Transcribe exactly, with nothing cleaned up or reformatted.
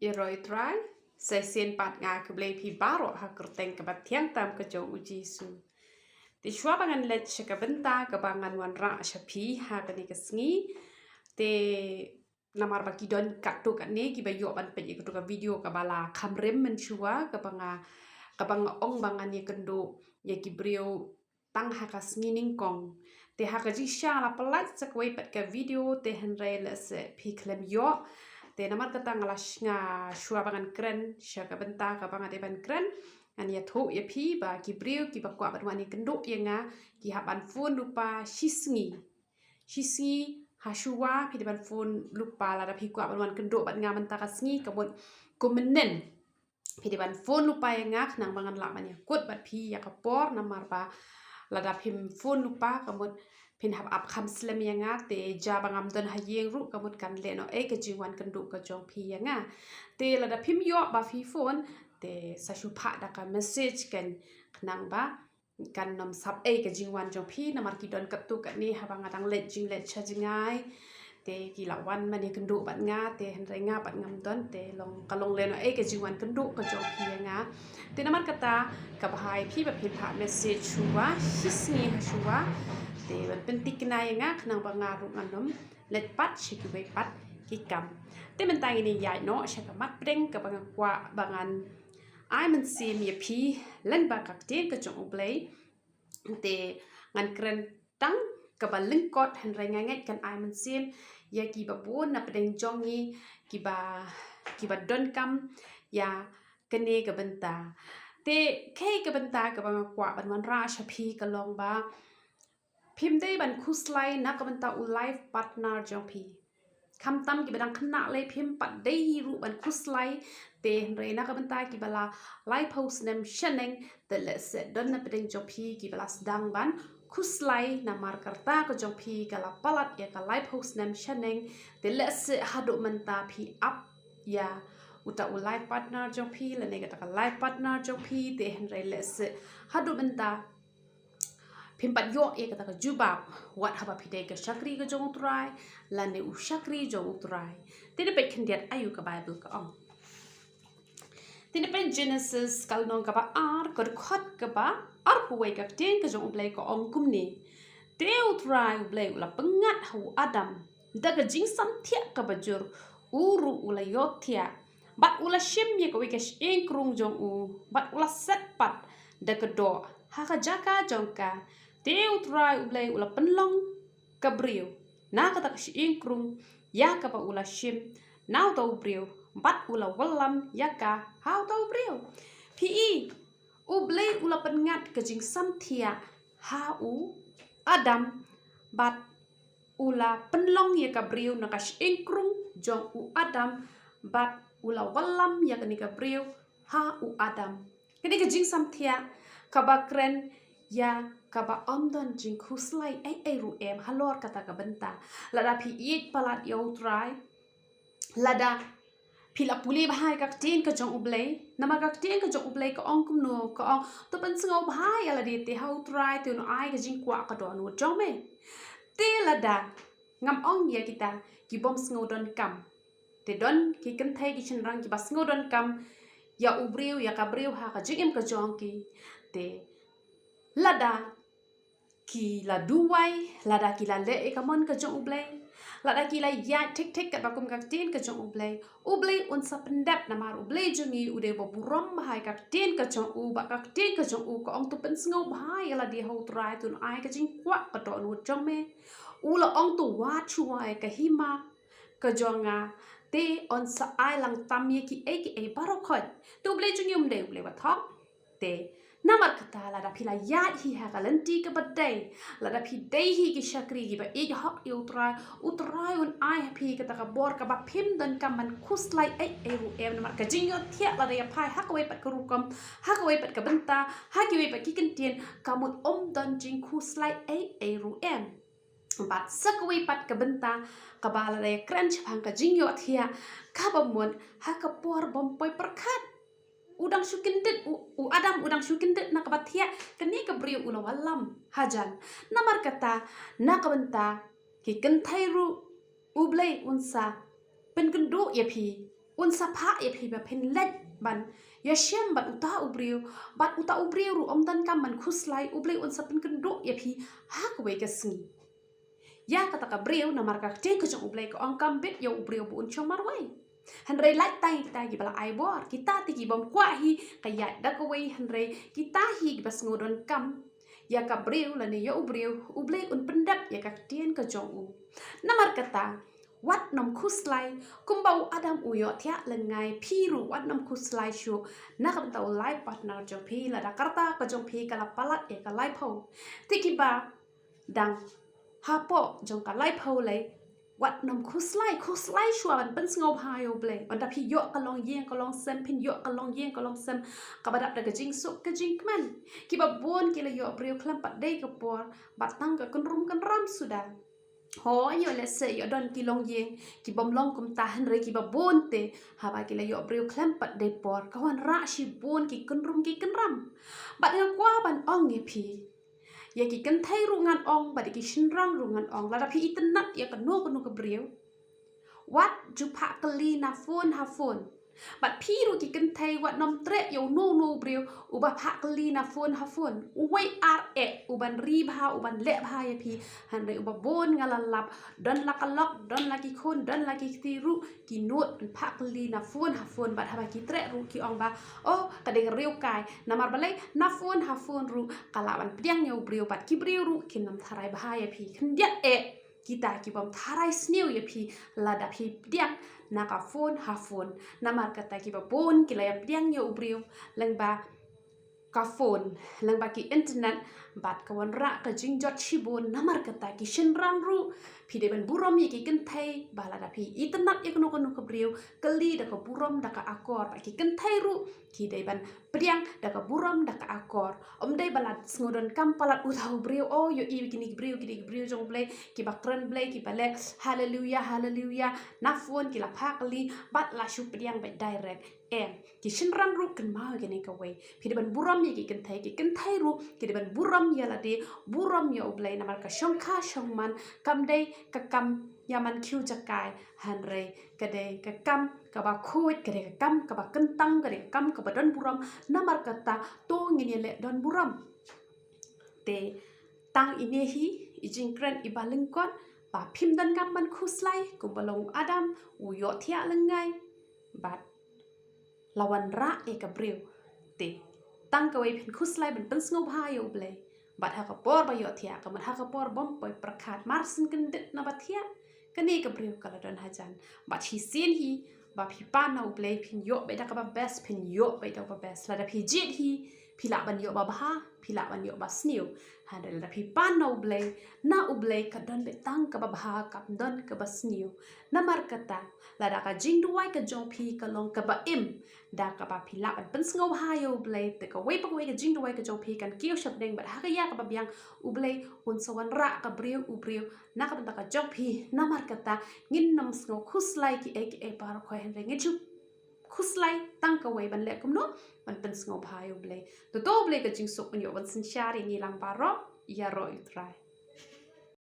Ïaroh ïa u Trai. Sa shisien pat nga khublei phi baroh ha ka kyrteng kaba thiang tam ka jong u Jisu. Te shuwa ba ngan leit sha ka bynta kaba ngan wanrah sha phi ha kane ka sngi, te namar ba ki don katto katne kiba ïoh ban peit ïa kato ka video kaba la kham rim mynshuwa, kaba nga, kaba nga ong ba ngan ïakynduh ïa ki briew tang ha ka sngi nyngkong. Te ha ka jingshisha nga la pyllait sa kawei pat ka video, te hynrei lehse phi khlem ïoh. Te namar kata nga la sh-, nga shuwa ba ngan kren sha ka bynta kaba nga dei ban kren, ngan ïathuh ïa phi ba ki briew kiba kwah ban wan ïakynduh ïa nga, ki hap ban phone lypa shisngi. Shisngi ha shuwa phi dei ban phone lypa lada phi kwah ban wan kynduh bad nga mynta ka sngi, ka mut kumne. Phi dei ban phone lypa ïa nga khnang ba ngan lah ban ïakut bad phi ïa ka por, namar ba lada phim phone lypa, ka mut phin hap ap kham slem ïa nga, te ja ba ngam don ha ïing ruh, ka mut kan leh noh ei ka jingwan kynduh ka jong phi ïa nga. Te lada phim ïoh ba phi phone, te sa shu phah da ka message kan, khnang ba kan ym sap ei ka jingwan jong phi, namar ki don katto katne haba nga dang leit jingleit sha jngai, te ki la wan ban ïakynduh bad nga, te hynrei nga pat ngam don, te long, ka long lehnoh ei ka jingwan kynduh ka jong phi ïa nga. Te namar kata, ka bha ïa phi ba phin phah message shuwa shisngi ha shuwa, te ban pynthikna ïa nga khnang ba nga ruh ngan ym leit pat sha kiwei pat ki kam. Te mynta ngin ïaid noh sha ka mat pdeng kaba nga kwah ba ngan ai mynsiem ïa phi lyngba ka ktien ka jong U Blei. Te ngan kren tang kaba lyngkot, hynrei nga ngeit kan ai mynsiem ïa kiba bun na pdeng jong ngi, kiba, kiba donkam ïa kane ka bynta. Te kaei ka bynta kaba nga kwah ban wanrah sha phi, ka long ba phim dei ban khuslai na ka bynta u life partner jong phi. Khamtam kiba dang khynnah lei phim pat dei hi ruh ban khuslai, te hynrei na ka bynta kiba la laiphew snem shaneng, te lehse don na pdeng jong phi kiba la sdang ban khuslai, namar ka rta ka jong phi ka la palat ïa ka laiphew snem shaneng, te lehse haduh mynta phi ap ïa uta u life partner jong phi lane kata ka life partner jong phi, te hynrei lehse haduh mynta phim pat ïoh ïa kata ka jubab, wat haba phi dei ka shakri ka jong U Trai lane u shakri jong U Trai. Te da peit khyndiat aïu ka Baibl ka ong. Te da peit Genesis ka lynnong kaba ar, ka dkhot kaba arphew wei, ka ktien ka jong U Blei ka ong kumne: Te U Trai U Blei u la pyngngad ha u Adam da ka jingsamthiah kaba jur, u ruh u la ïohthiah, bad u la shim ïa kawei ka shyieng krung jong u, bad u la set pat da ka doh ha ka jaka jong ka. Te U Trai U Blei u la pynlong ka briew na kata ka shyieng krung ïa kaba u la shim na uta u briew, bad u la wallam ïa ka ha uta u briew. Phi i, U Blei u la pyngngad ka jingsamthiah ha u Adam, bad u la pynlong ïa ka briew na ka shyieng krung jong u Adam, bad u la wallam ïa kane ka briew ha u Adam. Kane ka jingsamthiah kaba kren ïa kaba ym don jingkhuslai ei ei ruh em halor kata ka bynta. Lada phi ïeit palat ïa U Trai, lada phi la pule bha ïa ka ktien ka jong U Blei, namar ka ktien ka jong U Blei ka ong kumno, ka ong, to pynsngew bha ïa lade te ha U Trai, te un ai ka jingkwah ka dohnud jong me. Te lada, ngam ong ïa kita ki bym sngew donkam, te don ki kynthei ki shynrang kiba sngew donkam ïa u briew, ïa ka briew ha ka jingim ka jong ki. Te lada ki la duwai, lada ki la leh ïa ka mon ka jong U Blei, lada ki la ïaid thik thik katba kum ka ktien ka jong U Blei, U Blei un sa pyndep, namar U Blei jong ngi u dei uba burom bha ïa ka ktien ka jong u, bad ka ktien ka jong u ka ong, to pynsngew bha ïa lade ha U Trai, te un ai ka jingkwah ka dohnud jong me. U la ong, to wad shuwa ïa ka hima ka jong nga, te un sa ai lang tam ïa kiei kiei baroh khoit. Te U Blei jong ngi um dei U Blei ba thok. Te namar kata, lada phi la ïaid hi ha ka lynti kaba dei, lada phi dei hi ki shakri kiba ïeit hok ïa U Trai, U Trai un ai ha phi kata ka bor kaba phim donkam ban khuslai ei ei ruh em, namar ka jingïohthiah lada ïa phai ha kawei pat ka rukom, ha kawei pat ka bynta, ha kiwei pat ki kyntien, ka mut um don jingkhuslai ei ei ruh em. Bad sa kawei pat ka bynta kaba lada ïa kren shaphang ka jingïohthiah, kaba mut ha ka por bym poi pyrkhat, u dang shu kyndit, u, u Adam u dang shu kyndit na kaba thiah, kane ka briew u la wallam hajan. Namar kata, na ka bynta ki kynthei ruh, U Blei un sa pynkynduh ïa phi Un sa phah ïa phi ba phin leit ban ïashem bad uta u briew, bad uta u briew ruh um donkam ban khuslai, U Blei un sa pynkynduh ïa phi ha kawei ka sngi. Ïa kata ka briew, namar ka ktien ka jong U Blei ka ong kam bit ïa u briew ba un shong marwei. Hynrei lait tang ïa kita kiba la ai bor, kita te ki bym kwah hi ka ïaid da kawei, hynrei kita hi kiba sngew donkam ïa ka briew lane ïa u briew, U Blei un pyndep ïa ka ktien ka jong u. Namar kata, wat nym khuslai, kumba u Adam u ïohthiah lyngngai, phi ruh wat nym khuslai shuh na ka bynta u life partner jong phi, lada ka rta ka jong phi ka la palat ïa ka laiphew. Te kiba dang hapoh jong ka laiphew lei, wat nym khuslai, khuslai shuwa ban pynsngewbha ïa U Blei. Ynda phi ïoh ka longïing ka longsem, phin ïoh ka longïing ka longsem kaba dap da ka jingsuk ka jingkmen. Kiba bun ki la ïoh briew khlem pat dei ka por, bad tang ka kynrum kynram suda. Ho, ïoh lehse ïoh don ki longïing ki bym long kumta, hynrei kiba bun te, haba ki la ïoh briew khlem pat dei por, ka wanrah shibun ki kynrum ki kynram. Bad nga kwah ban ong ïa phi, ïa ki kynthei ruh ngan ong, bad ïa ki shynrang ruh ngan ong, lada phi itynnad ïa kano kano ka briew, wat ju phah kylli na phone ha phone. Bad phi ruh ki kynthei, wat nym treh ïa uno uno u briew uba phah kylli na phone ha phone. Uwei ar eh uban ri bha, uban leh bha ïa phi. Hynrei uba bun nga la lap, don la ka lok, don la ki khun, don la ki kti ruh, ki nud ban phah kylli na phone ha phone. Bad haba ki treh ruh ki ong ba, oh, ka dei riewkai. Namar balei? Na phone ha phone ruh ka lah ban pdiang ïa u briew, bad ki briew ruh kin nym tharai bha ïa phi. Khyndiat eh kita ki bym tharai sniew ïa phi lada phi pdiang na ka phone ha phone. Namar kata kiba bun ki la ïa pdiang ïa u briew lyngba ka phone, lyngba ki internet, bad ka wanrah ka jingjot shibun. Namar kata ki shynrang ruh, phi dei ban burom ïa ki kynthei ba lada phi itynnad ïa kano kano ka briew, kylli da ka burom da ka akor. Bad ki kynthei ruh ki dei ban pdiang da ka burom da ka akor. Ym dei ba la sngew donkam palat uta u briew, oh, ïohi kine ki briew, kine ki briew jong U Blei kiba kren Blei, kiba leh haleluya, haleluya na phone, ki la phah kylli bad la shu pdiang beit direct. Em, ki shynrang ruh kynmaw ïa kane kawei. Phi dei ban burom ïa ki kynthei, ki kynthei ruh ki dei ban burom ïa lade, burom ïa U Blei, namar ka shongkha shongman kam dei ka kam ïa man khiew jaka, hynrei ka dei ka kam kaba khuid, ka dei ka kam kaba kyntang, ka dei ka kam kaba don burom. Namar kata to ngin ïaleh don burom. Te tang ine hi i jingkren iba lyngkot, ba phim donkam ban khuslai kumba long u Adam, u ïohthiah lyngngai bad la wanrah ïa ka briew. Te tang kawei, phin khuslai ban pynsngewbha ïa U Blei. Bad ha ka por ba ïohthiah, ka mut ha ka por bym poi pyrkhat, mar syn kyndit na ba thiah, kane ka briew ka la don hajan. Bad shisien hi ba phi pan na U Blei, phin ïoh beit da kaba best, phin ïoh beit da kaba best. Lada phi jied hi, phi lah ban ïoh ba bha, phi lah ban ïoh ba sniew. Hynrei lada phi pan na U Blei, na U Blei ka don beit tang kaba bha, kam don kaba sniew. Namar kata, lada ka jingduwai ka jong phi ka long kaba im da kaba phi lah ban pynsngewbha ïa U Blei, te kawei pa kawei ka jingduwai ka jong phi kan kiew sha bneng, bad ha ka ïa kaba biang U Blei un sa wanrah ka briew u briew na ka bynta ka jong phi. Namar kata ngin nym sngew khuslai kiei kiei baroh khoit, hynrei ngin shu khuslai tang kawei, ban leh kumno? Ban pynsngewbha ïa U Blei. To to U Blei ka jingsuk un ïoh ban synshar ïa ngi lang baroh. Ïaroh ïa U Trai.